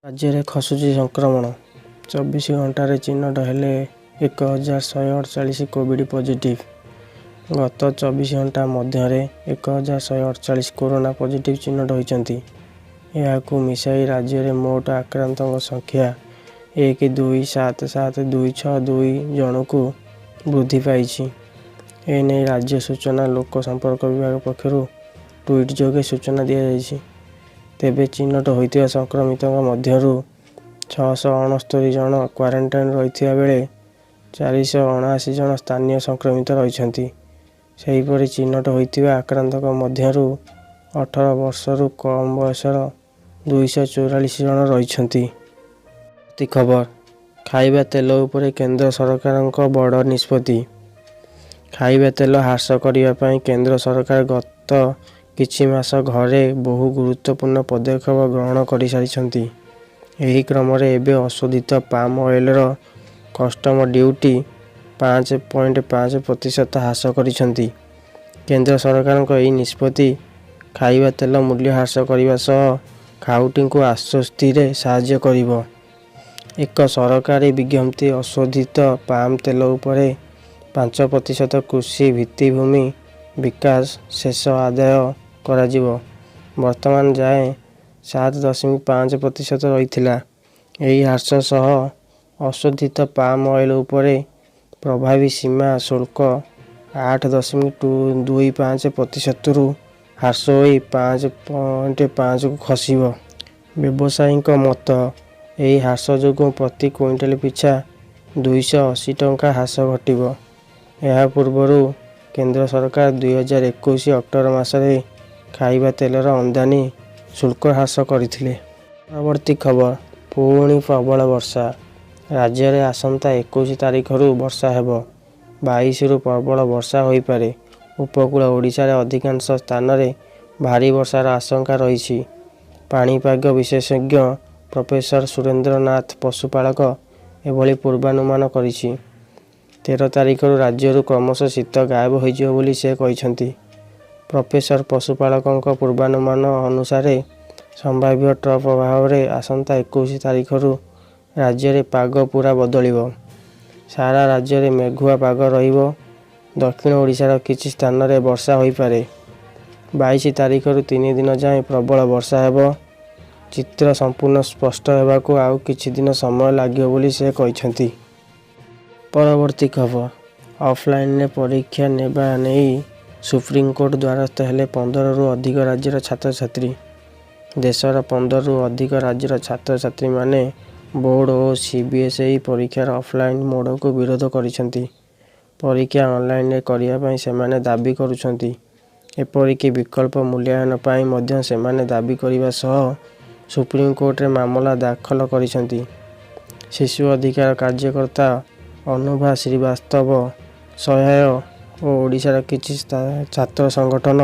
ରାଜ୍ୟରେ ଖସୁଛି ସଂକ୍ରମଣ। 24 ଘଣ୍ଟାରେ ଚିହ୍ନଟ ହେଲେ 1148 କୋଭିଡ୍ ପଜିଟିଭ୍। ଗତ 24 ଘଣ୍ଟା ମଧ୍ୟରେ 1148 କରୋନା ପଜିଟିଭ୍ ଚିହ୍ନଟ ହୋଇଛନ୍ତି। ଏହାକୁ ମିଶାଇ ରାଜ୍ୟରେ ମୋଟ ଆକ୍ରାନ୍ତଙ୍କ ସଂଖ୍ୟା 1 2 7 7 2 6 2 ଜଣକୁ ବୃଦ୍ଧି ପାଇଛି। ଏନେଇ ରାଜ୍ୟ ସୂଚନା ଲୋକ ସମ୍ପର୍କ ବିଭାଗ ପକ୍ଷରୁ ଟ୍ୱିଟ୍ ଯୋଗେ ସୂଚନା ଦିଆଯାଇଛି। ତେବେ ଚିହ୍ନଟ ହୋଇଥିବା ସଂକ୍ରମିତଙ୍କ ମଧ୍ୟରୁ 669 ଜଣ କ୍ୱାରେଣ୍ଟାଇନ୍ ରହିଥିବା ବେଳେ 479 ଜଣ ସ୍ଥାନୀୟ ସଂକ୍ରମିତ ରହିଛନ୍ତି। ସେହିପରି ଚିହ୍ନଟ ହୋଇଥିବା ଆକ୍ରାନ୍ତଙ୍କ ମଧ୍ୟରୁ 18 ବର୍ଷରୁ କମ୍ ବୟସର 244 ଜଣ ରହିଛନ୍ତି। ପରବର୍ତ୍ତୀ ଖବର, ଖାଇବା ତେଲ ଉପରେ କେନ୍ଦ୍ର ସରକାରଙ୍କ ବଡ଼ ନିଷ୍ପତ୍ତି। ଖାଇବା ତେଲ ହ୍ରାସ କରିବା ପାଇଁ କେନ୍ଦ୍ର ସରକାର ଗତ କିଛି ମାସ ଘରେ ବହୁ ଗୁରୁତ୍ୱପୂର୍ଣ୍ଣ ପଦକ୍ଷେପ ଗ୍ରହଣ କରିସାରିଛନ୍ତି। ଏହି କ୍ରମରେ ଏବେ ଅଶୋଧିତ ପାମ୍ ଅଏଲର କଷ୍ଟମ ଡ୍ୟୁଟି 5.5% ହ୍ରାସ କରିଛନ୍ତି। କେନ୍ଦ୍ର ସରକାରଙ୍କ ଏହି ନିଷ୍ପତ୍ତି ଖାଇବା ତେଲ ମୂଲ୍ୟ ହ୍ରାସ କରିବା ସହ ଖାଉଟିଙ୍କୁ ଆଶ୍ୱସ୍ତିରେ ସାହାଯ୍ୟ କରିବ। ଏକ ସରକାରୀ ବିଜ୍ଞପ୍ତି ଅଶୋଧିତ ପାମ୍ ତେଲ ଉପରେ 5% କୃଷି ଭିତ୍ତିଭୂମି ବିକାଶ ସେସ ଆଦାୟ କରାଯିବ। ବର୍ତ୍ତମାନ ଯାଏଁ 7.5% ରହିଥିଲା। ଏହି ହ୍ରାସ ସହ ଅଶୋଧିତ ପାମ୍ ଅଏଲ ଉପରେ ପ୍ରଭାବୀ ସୀମା ଶୁଳ୍କ 8.25%ରୁ ହ୍ରାସ ହୋଇ 5.5କୁ ଖସିବ। ବ୍ୟବସାୟୀଙ୍କ ମତ, ଏହି ହ୍ରାସ ଯୋଗୁଁ ପ୍ରତି କୁଇଣ୍ଟାଲ ପିଛା 280 ଟଙ୍କା ହ୍ରାସ ଘଟିବ। ଏହା ପୂର୍ବରୁ କେନ୍ଦ୍ର ସରକାର 2021 ଅକ୍ଟୋବର ମାସରେ ଖାଇବା ତେଲର ଆମଦାନୀ ଶୁଳ୍କ ହ୍ରାସ କରିଥିଲେ। ପରବର୍ତ୍ତୀ ଖବର, ପୁଣି ପ୍ରବଳ ବର୍ଷା। ରାଜ୍ୟରେ ଆସନ୍ତା 21 ତାରିଖରୁ ବର୍ଷା ହେବ। 22ରୁ ପ୍ରବଳ ବର୍ଷା ହୋଇପାରେ। ଉପକୂଳ ଓଡ଼ିଶାରେ ଅଧିକାଂଶ ସ୍ଥାନରେ ଭାରୀ ବର୍ଷାର ଆଶଙ୍କା ରହିଛି। ପାଣିପାଗ ବିଶେଷଜ୍ଞ ପ୍ରଫେସର ସୁରେନ୍ଦ୍ରନାଥ ପଶୁପାଳକ ଏଭଳି ପୂର୍ବାନୁମାନ କରିଛି। 13 ତାରିଖରୁ ରାଜ୍ୟରୁ କ୍ରମଶଃ ଶୀତ ଗାୟବ ହୋଇଯିବ ବୋଲି ସେ କହିଛନ୍ତି। ପ୍ରଫେସର ପଶୁପାଳକଙ୍କ ପୂର୍ବାନୁମାନ ଅନୁସାରେ ସମ୍ଭାବ୍ୟ ଟ୍ରଫ୍ ପ୍ରଭାବରେ ଆସନ୍ତା 21 ତାରିଖରୁ ରାଜ୍ୟରେ ପାଗ ପୂରା ବଦଳିବ। ସାରା ରାଜ୍ୟରେ ମେଘୁଆ ପାଗ ରହିବ। ଦକ୍ଷିଣ ଓଡ଼ିଶାର କିଛି ସ୍ଥାନରେ ବର୍ଷା ହୋଇପାରେ। 22 ତାରିଖରୁ 3 ଦିନ ଯାଏଁ ପ୍ରବଳ ବର୍ଷା ହେବ। ଚିତ୍ର ସମ୍ପୂର୍ଣ୍ଣ ସ୍ପଷ୍ଟ ହେବାକୁ ଆଉ କିଛି ଦିନ ସମୟ ଲାଗିବ ବୋଲି ସେ କହିଛନ୍ତି। ପରବର୍ତ୍ତୀ ଖବର, ଅଫଲାଇନରେ ପରୀକ୍ଷା ନେବା ନେଇ ସୁପ୍ରିମକୋର୍ଟ ଦ୍ୱାରସ୍ଥ ହେଲେ 15ରୁ ଅଧିକ ରାଜ୍ୟର ଛାତ୍ରଛାତ୍ରୀ। ଦେଶର 15ରୁ ଅଧିକ ରାଜ୍ୟର ଛାତ୍ରଛାତ୍ରୀମାନେ ବୋର୍ଡ ଓ ସିବିଏସଇ ପରୀକ୍ଷାର ଅଫଲାଇନ ମୋଡକୁ ବିରୋଧ କରିଛନ୍ତି। ପରୀକ୍ଷା ଅନଲାଇନରେ କରିବା ପାଇଁ ସେମାନେ ଦାବି କରୁଛନ୍ତି। ଏପରିକି ବିକଳ୍ପ ମୂଲ୍ୟାୟନ ପାଇଁ ମଧ୍ୟ ସେମାନେ ଦାବି କରିବା ସହ ସୁପ୍ରିମକୋର୍ଟରେ ମାମଲା ଦାଖଲ କରିଛନ୍ତି। ଶିଶୁ ଅଧିକାର କାର୍ଯ୍ୟକର୍ତ୍ତା ଅନୁଭା ଶ୍ରୀବାସ୍ତବ, ସହାୟ ଓ ଓଡ଼ିଶାର କିଛି ଛାତ୍ର ସଂଗଠନ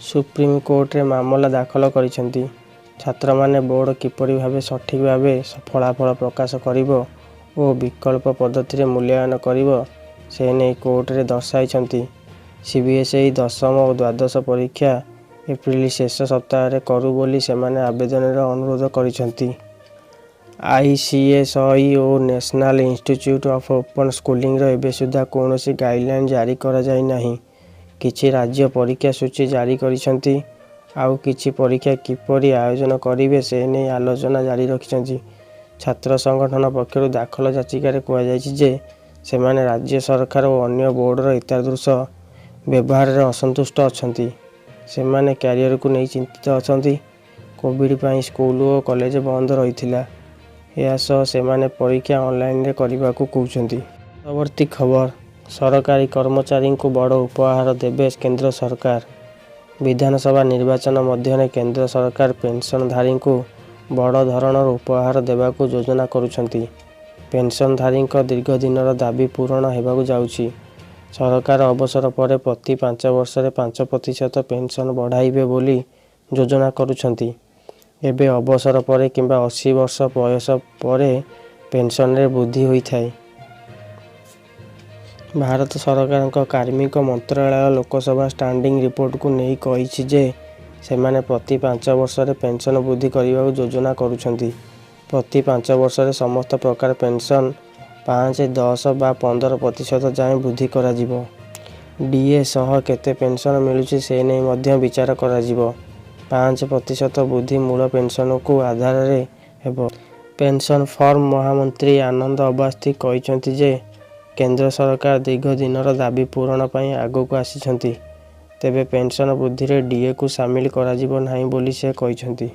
ସୁପ୍ରିମକୋର୍ଟରେ ମାମଲା ଦାଖଲ କରିଛନ୍ତି। ଛାତ୍ରମାନେ ବୋର୍ଡ କିପରି ଭାବେ ସଠିକ ଭାବେ ଫଳାଫଳ ପ୍ରକାଶ କରିବ ଓ ବିକଳ୍ପ ପଦ୍ଧତିରେ ମୂଲ୍ୟାୟନ କରିବ ସେ ନେଇ କୋର୍ଟରେ ଦର୍ଶାଇଛନ୍ତି। ସିବିଏସଇ ଦଶମ ଓ ଦ୍ୱାଦଶ ପରୀକ୍ଷା ଏପ୍ରିଲ ଶେଷ ସପ୍ତାହରେ କରୁ ବୋଲି ସେମାନେ ଆବେଦନରେ ଅନୁରୋଧ କରିଛନ୍ତି। ଆଇସିଏସଇ ଓ ନ୍ୟାସନାଲ ଇନଷ୍ଟିଚ୍ୟୁଟ ଅଫ୍ ଓପନ ସ୍କୁଲିଂର ଏବେ ସୁଦ୍ଧା କୌଣସି ଗାଇଡଲାଇନ ଜାରି କରାଯାଇ ନାହିଁ। କିଛି ରାଜ୍ୟ ପରୀକ୍ଷା ସୂଚୀ ଜାରି କରିଛନ୍ତି। ଆଉ କିଛି ପରୀକ୍ଷା କିପରି ଆୟୋଜନ କରିବେ ସେ ନେଇ ଆଲୋଚନା ଜାରି ରଖିଛନ୍ତି। ଛାତ୍ର ସଂଗଠନ ପକ୍ଷରୁ ଦାଖଲ ଯାଚିକାରେ କୁହାଯାଇଛି ଯେ ସେମାନେ ରାଜ୍ୟ ସରକାର ଓ ଅନ୍ୟ ବୋର୍ଡର ଏତାଦୃଶ ବ୍ୟବହାରରେ ଅସନ୍ତୁଷ୍ଟ ଅଛନ୍ତି। ସେମାନେ କ୍ୟାରିୟରକୁ ନେଇ ଚିନ୍ତିତ ଅଛନ୍ତି। କୋଭିଡ ପାଇଁ ସ୍କୁଲ ଓ କଲେଜ ବନ୍ଦ ରହିଥିଲା। ଏହା ସହ ସେମାନେ ପରୀକ୍ଷା ଅନଲାଇନରେ କରିବାକୁ କହୁଛନ୍ତି। ପରବର୍ତ୍ତୀ ଖବର, ସରକାରୀ କର୍ମଚାରୀଙ୍କୁ ବଡ଼ ଉପହାର ଦେବେ କେନ୍ଦ୍ର ସରକାର। ବିଧାନସଭା ନିର୍ବାଚନ ମଧ୍ୟରେ କେନ୍ଦ୍ର ସରକାର ପେନସନଧାରୀଙ୍କୁ ବଡ଼ ଧରଣର ଉପହାର ଦେବାକୁ ଯୋଜନା କରୁଛନ୍ତି। ପେନସନଧାରୀଙ୍କ ଦୀର୍ଘଦିନର ଦାବି ପୂରଣ ହେବାକୁ ଯାଉଛି। ସରକାର ଅବସର ପରେ ପ୍ରତି 5 ବର୍ଷରେ 5% ପେନସନ ବଢ଼ାଇବେ ବୋଲି ଯୋଜନା କରୁଛନ୍ତି। ଏବେ ଅବସର ପରେ କିମ୍ବା 80 ବର୍ଷ ବୟସ ପରେ ପେନସନରେ ବୃଦ୍ଧି ହୋଇଥାଏ। ଭାରତ ସରକାରଙ୍କ କାର୍ମିକ ମନ୍ତ୍ରାଳୟ ଲୋକସଭା ଷ୍ଟାଣ୍ଡିଂ ରିପୋର୍ଟକୁ ନେଇ କହିଛି ଯେ ସେମାନେ ପ୍ରତି 5 ବର୍ଷରେ ପେନସନ ବୃଦ୍ଧି କରିବାକୁ ଯୋଜନା କରୁଛନ୍ତି। ପ୍ରତି 5 ବର୍ଷରେ ସମସ୍ତ ପ୍ରକାର ପେନସନ 5, 10 ବା 15% ଯାଏଁ ବୃଦ୍ଧି କରାଯିବ। ଡିଏ ସହ କେତେ ପେନସନ ମିଳୁଛି ସେ ନେଇ ମଧ୍ୟ ବିଚାର କରାଯିବ। 5% ବୃଦ୍ଧି ମୂଳ ପେନସନକୁ ଆଧାରରେ ହେବ। ପେନସନ ଫର୍ମ ମହାମନ୍ତ୍ରୀ ଆନନ୍ଦ ଅବାସ୍ତି କହିଛନ୍ତି ଯେ, କେନ୍ଦ୍ର ସରକାର ଦୀର୍ଘ ଦିନର ଦାବି ପୂରଣ ପାଇଁ ଆଗକୁ ଆସିଛନ୍ତି। ତେବେ ପେନସନ ବୃଦ୍ଧିରେ ଡିଏକୁ ସାମିଲ କରାଯିବ ନାହିଁ ବୋଲି ସେ କହିଛନ୍ତି।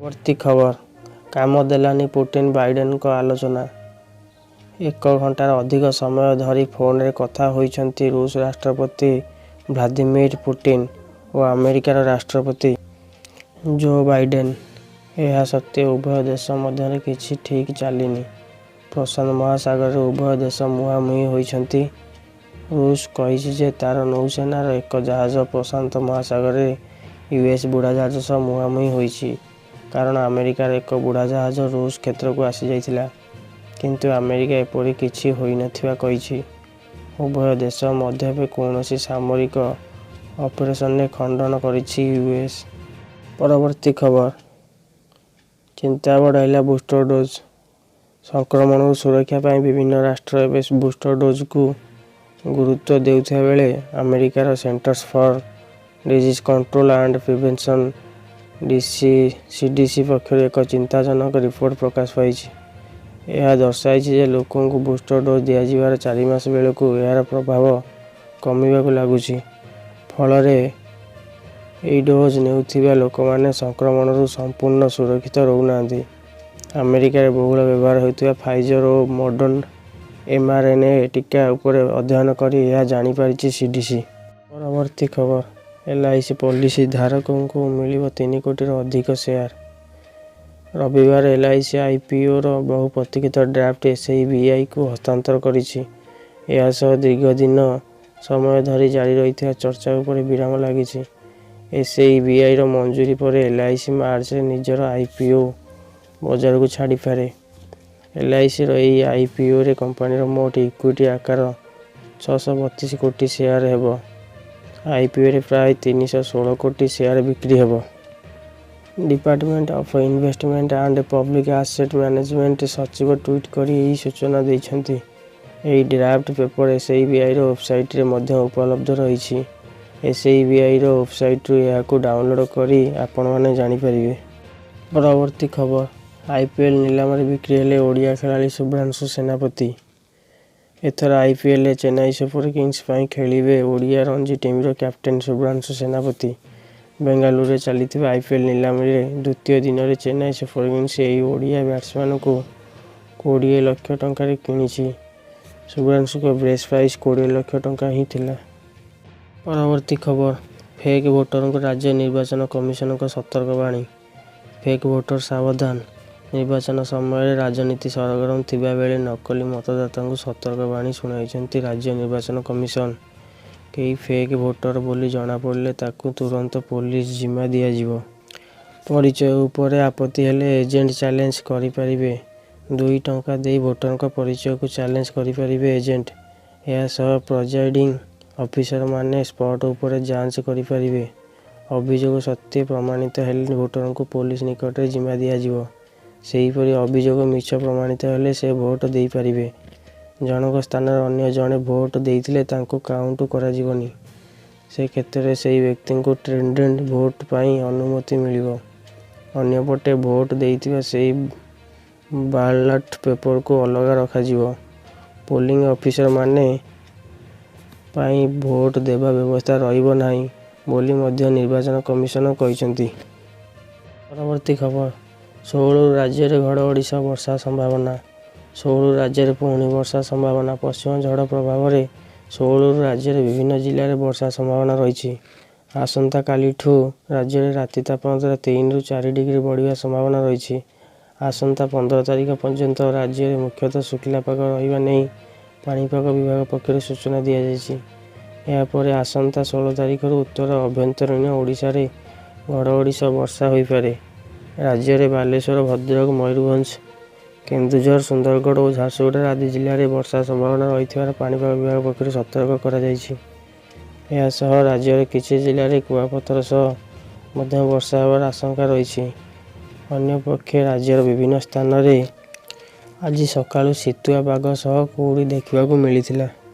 ପରବର୍ତ୍ତୀ ଖବର, କାମ ଦେଲାନି ପୁଟିନ ବାଇଡେନଙ୍କ ଆଲୋଚନା। ଏକ ଘଣ୍ଟାର ଅଧିକ ସମୟ ଧରି ଫୋନରେ କଥା ହୋଇଛନ୍ତି ରୁଷ ରାଷ୍ଟ୍ରପତି ଭ୍ଲାଦିମିର ପୁଟିନ ଓ ଆମେରିକାର ରାଷ୍ଟ୍ରପତି ଜୋ ବାଇଡେନ। ଏହା ସତ୍ତ୍ୱେ ଉଭୟ ଦେଶ ମଧ୍ୟରେ କିଛି ଠିକ ଚାଲିନି। ପ୍ରଶାନ୍ତ ମହାସାଗରରେ ଉଭୟ ଦେଶ ମୁହାଁମୁହିଁ ହୋଇଛନ୍ତି। ରୁଷ କହିଛି ଯେ ତାର ନୌସେନାର ଏକ ଜାହାଜ ପ୍ରଶାନ୍ତ ମହାସାଗରରେ ୟୁଏସ ବୁଡ଼ାଜାହାଜ ସହ ମୁହାଁମୁହିଁ ହୋଇଛି। କାରଣ ଆମେରିକାର ଏକ ବୁଡ଼ାଜାହାଜ ରୁଷ କ୍ଷେତ୍ରକୁ ଆସିଯାଇଥିଲା। କିନ୍ତୁ ଆମେରିକା ଏପରି କିଛି ହୋଇନଥିବା କହିଛି। ଉଭୟ ଦେଶ ମଧ୍ୟରେ କୌଣସି ସାମରିକ ଅପରେସନରେ ଖଣ୍ଡନ କରିଛି ୟୁଏସ। ପରବର୍ତ୍ତୀ ଖବର, ଚିନ୍ତା ବଢ଼ାଇଲା ବୁଷ୍ଟର ଡୋଜ୍। ସଂକ୍ରମଣରୁ ସୁରକ୍ଷା ପାଇଁ ବିଭିନ୍ନ ରାଷ୍ଟ୍ର ଏବେ ବୁଷ୍ଟର ଡୋଜକୁ ଗୁରୁତ୍ୱ ଦେଉଥିବା ବେଳେ ଆମେରିକାର Centers for Disease Control and Prevention CDC ପକ୍ଷରୁ ଏକ ଚିନ୍ତାଜନକ ରିପୋର୍ଟ ପ୍ରକାଶ ପାଇଛି। ଏହା ଦର୍ଶାଇଛି ଯେ ଲୋକଙ୍କୁ ବୁଷ୍ଟର ଡୋଜ୍ ଦିଆଯିବାର 4 ମାସ ବେଳକୁ ଏହାର ପ୍ରଭାବ କମିବାକୁ ଲାଗୁଛି। ଫଳରେ ଏହି ଡୋଜ୍ ନେଉଥିବା ଲୋକମାନେ ସଂକ୍ରମଣରୁ ସମ୍ପୂର୍ଣ୍ଣ ସୁରକ୍ଷିତ ରହୁନାହାନ୍ତି। ଆମେରିକାରେ ବହୁଳ ବ୍ୟବହାର ହେଉଥିବା ଫାଇଜର ଓ ମଡର୍ଣ୍ଣ ଏମଆରଏନଏ ଟିକା ଉପରେ ଅଧ୍ୟୟନ କରି ଏହା ଜାଣିପାରିଛି ସିଡିସି। ପରବର୍ତ୍ତୀ ଖବର, ଏଲଆଇସି ପଲିସି ଧାରକଙ୍କୁ ମିଳିବ 3 କୋଟିରୁ ଅଧିକ ସେୟାର। ରବିବାର ଏଲଆଇସି ଆଇପିଓର ବହୁ ପ୍ରତୀକ୍ଷିତ ଡ୍ରାଫ୍ଟ ଏସଇବିଆଇକୁ ହସ୍ତାନ୍ତର କରିଛି। ଏହା ସହ ଦୀର୍ଘ ଦିନ ସମୟ ଧରି ଜାରି ରହିଥିବା ଚର୍ଚ୍ଚା ଉପରେ ବିରାମ ଲାଗିଛି। ଏସଇବିଆଇର ମଞ୍ଜୁରୀ ପରେ ଏଲଆଇସି ମାର୍ଚ୍ଚରେ ନିଜର ଆଇପିଓ ବଜାରକୁ ଛାଡ଼ିପାରେ। ଏଲଆଇସିର ଏହି ଆଇପିଓରେ କମ୍ପାନୀର ମୋଟ ଇକ୍ୱିଟି ଆକାର 632 କୋଟି ସେୟାର ହେବ। ଆଇପିଓରେ ପ୍ରାୟ 316 କୋଟି ସେୟାର ବିକ୍ରି ହେବ। Department of Investment and Public Asset Management ସଚିବ ଟ୍ୱିଟ୍ କରି ଏହି ସୂଚନା ଦେଇଛନ୍ତି। ଏହି ଡ୍ରାଫ୍ଟ ପେପର ଏସଇବିଆଇର ୱେବସାଇଟରେ ମଧ୍ୟ ଉପଲବ୍ଧ ରହିଛି। ଏସଇବିଆଇର ୱେବସାଇଟରୁ ଏହାକୁ ଡାଉନଲୋଡ୍ କରି ଆପଣମାନେ ଜାଣିପାରିବେ। ପରବର୍ତ୍ତୀ ଖବର, ଆଇପିଏଲ ନିଲାମରେ ବିକ୍ରି ହେଲେ ଓଡ଼ିଆ ଖେଳାଳି ଶୁଭ୍ରାଂଶୁ ସେନାପତି। ଏଥର ଆଇପିଏଲରେ ଚେନ୍ନାଇ ସୁପର କିଙ୍ଗସ ପାଇଁ ଖେଳିବେ ଓଡ଼ିଆ ରଞ୍ଜି ଟିମର କ୍ୟାପ୍ଟେନ ଶୁଭ୍ରାଂଶୁ ସେନାପତି। ବେଙ୍ଗାଲୁରୁରେ ଚାଲିଥିବା ଆଇପିଏଲ ନିଲାମୀରେ ଦ୍ୱିତୀୟ ଦିନରେ ଚେନ୍ନାଇ ସୁପର କିଙ୍ଗସ ଏହି ଓଡ଼ିଆ ବ୍ୟାଟ୍ସମ୍ୟାନଙ୍କୁ 20 ଲକ୍ଷ ଟଙ୍କାରେ କିଣିଛି। ଶୁଭ୍ରାଂଶୁଙ୍କ ବେସ୍ ପ୍ରାଇସ୍ 20 ଲକ୍ଷ ଟଙ୍କା ହିଁ ଥିଲା। ପରବର୍ତ୍ତୀ ଖବର, ଫେକ୍ ଭୋଟରଙ୍କୁ ରାଜ୍ୟ ନିର୍ବାଚନ କମିଶନଙ୍କ ସତର୍କବାଣୀ। ଫେକ୍ ଭୋଟର ସାବଧାନ। ନିର୍ବାଚନ ସମୟରେ ରାଜନୀତି ସରଗରମ ଥିବା ବେଳେ ନକଲି ମତଦାତାଙ୍କୁ ସତର୍କବାଣୀ ଶୁଣାଇଛନ୍ତି ରାଜ୍ୟ ନିର୍ବାଚନ କମିଶନ। କେହି ଫେକ୍ ଭୋଟର ବୋଲି ଜଣାପଡ଼ିଲେ ତାକୁ ତୁରନ୍ତ ପୋଲିସ ଜିମା ଦିଆଯିବ। ପରିଚୟ ଉପରେ ଆପତ୍ତି ହେଲେ ଏଜେଣ୍ଟ ଚ୍ୟାଲେଞ୍ଜ କରିପାରିବେ। 2 ଟଙ୍କା ଦେଇ ଭୋଟରଙ୍କ ପରିଚୟକୁ ଚ୍ୟାଲେଞ୍ଜ କରିପାରିବେ ଏଜେଣ୍ଟ। ଏହାସହ ପ୍ରିଜାଇଡିଂ ଅଫିସରମାନେ ସ୍ପଟ ଉପରେ ଯାଞ୍ଚ କରିପାରିବେ। ଅଭିଯୋଗ ସତ୍ୟ ପ୍ରମାଣିତ ହେଲେ ଭୋଟରଙ୍କୁ ପୋଲିସ ନିକଟରେ ଜିମା ଦିଆଯିବ। ସେହିପରି ଅଭିଯୋଗ ମିଛ ପ୍ରମାଣିତ ହେଲେ ସେ ଭୋଟ ଦେଇପାରିବେ। ଜଣଙ୍କ ସ୍ଥାନରେ ଅନ୍ୟ ଜଣେ ଭୋଟ ଦେଇଥିଲେ ତାଙ୍କୁ କାଉଣ୍ଟ କରାଯିବନି। ସେ କ୍ଷେତ୍ରରେ ସେହି ବ୍ୟକ୍ତିଙ୍କୁ ଟ୍ରେଣ୍ଡେଡ ଭୋଟ ପାଇଁ ଅନୁମତି ମିଳିବ। ଅନ୍ୟପଟେ ଭୋଟ ଦେଇଥିବା ସେହି ବାଲାଟ ପେପରକୁ ଅଲଗା ରଖାଯିବ। ପୋଲିଂ ଅଫିସରମାନେ ପାଇଁ ଭୋଟ ଦେବା ବ୍ୟବସ୍ଥା ରହିବ ନାହିଁ ବୋଲି ମଧ୍ୟ ନିର୍ବାଚନ କମିଶନ କହିଛନ୍ତି। ପରବର୍ତ୍ତୀ ଖବର, 16 ରାଜ୍ୟରେ ଘଡ଼ଘଡ଼ି ସହ ବର୍ଷା ସମ୍ଭାବନା। 16 ରାଜ୍ୟରେ ପୁଣି ବର୍ଷା ସମ୍ଭାବନା। ପଶ୍ଚିମ ଝଡ଼ ପ୍ରଭାବରେ 16 ରାଜ୍ୟର ବିଭିନ୍ନ ଜିଲ୍ଲାରେ ବର୍ଷା ସମ୍ଭାବନା ରହିଛି। ଆସନ୍ତାକାଲିଠୁ ରାଜ୍ୟରେ ରାତି ତାପମାତ୍ରା 3ରୁ 4 ଡିଗ୍ରୀ ବଢ଼ିବା ସମ୍ଭାବନା ରହିଛି। ଆସନ୍ତା 15 ତାରିଖ ପର୍ଯ୍ୟନ୍ତ ରାଜ୍ୟରେ ମୁଖ୍ୟତଃ ଶୁଖିଲା ପାଗ ରହିବା ନେଇ ପାଣିପାଗ ବିଭାଗ ପକ୍ଷରୁ ସୂଚନା ଦିଆଯାଇଛି। ଏହାପରେ ଆସନ୍ତା 16 ତାରିଖରୁ ଉତ୍ତର ଆଭ୍ୟନ୍ତରୀଣ ଓଡ଼ିଶାରେ ଘଡ଼ଘଡ଼ି ସହ ବର୍ଷା ହୋଇପାରେ। ରାଜ୍ୟରେ ବାଲେଶ୍ୱର, ଭଦ୍ରକ, ମୟୂରଭଞ୍ଜ, କେନ୍ଦୁଝର, ସୁନ୍ଦରଗଡ଼ ଓ ଝାରସୁଗୁଡ଼ା ଆଦି ଜିଲ୍ଲାରେ ବର୍ଷା ସମ୍ଭାବନା ରହିଥିବାର ପାଣିପାଗ ବିଭାଗ ପକ୍ଷରୁ ସତର୍କ କରାଯାଇଛି। ଏହାସହ ରାଜ୍ୟର କିଛି ଜିଲ୍ଲାରେ କୁଆପଥର ସହ ମଧ୍ୟ ବର୍ଷା ହେବାର ଆଶଙ୍କା ରହିଛି। ଅନ୍ୟପକ୍ଷେ ରାଜ୍ୟର ବିଭିନ୍ନ ସ୍ଥାନରେ ଆଜି ସକାଳୁ ଶୀତୁଆ ପାଗ ସହ କୁହୁଡ଼ି ଦେଖିବାକୁ ମିଳିଥିଲା।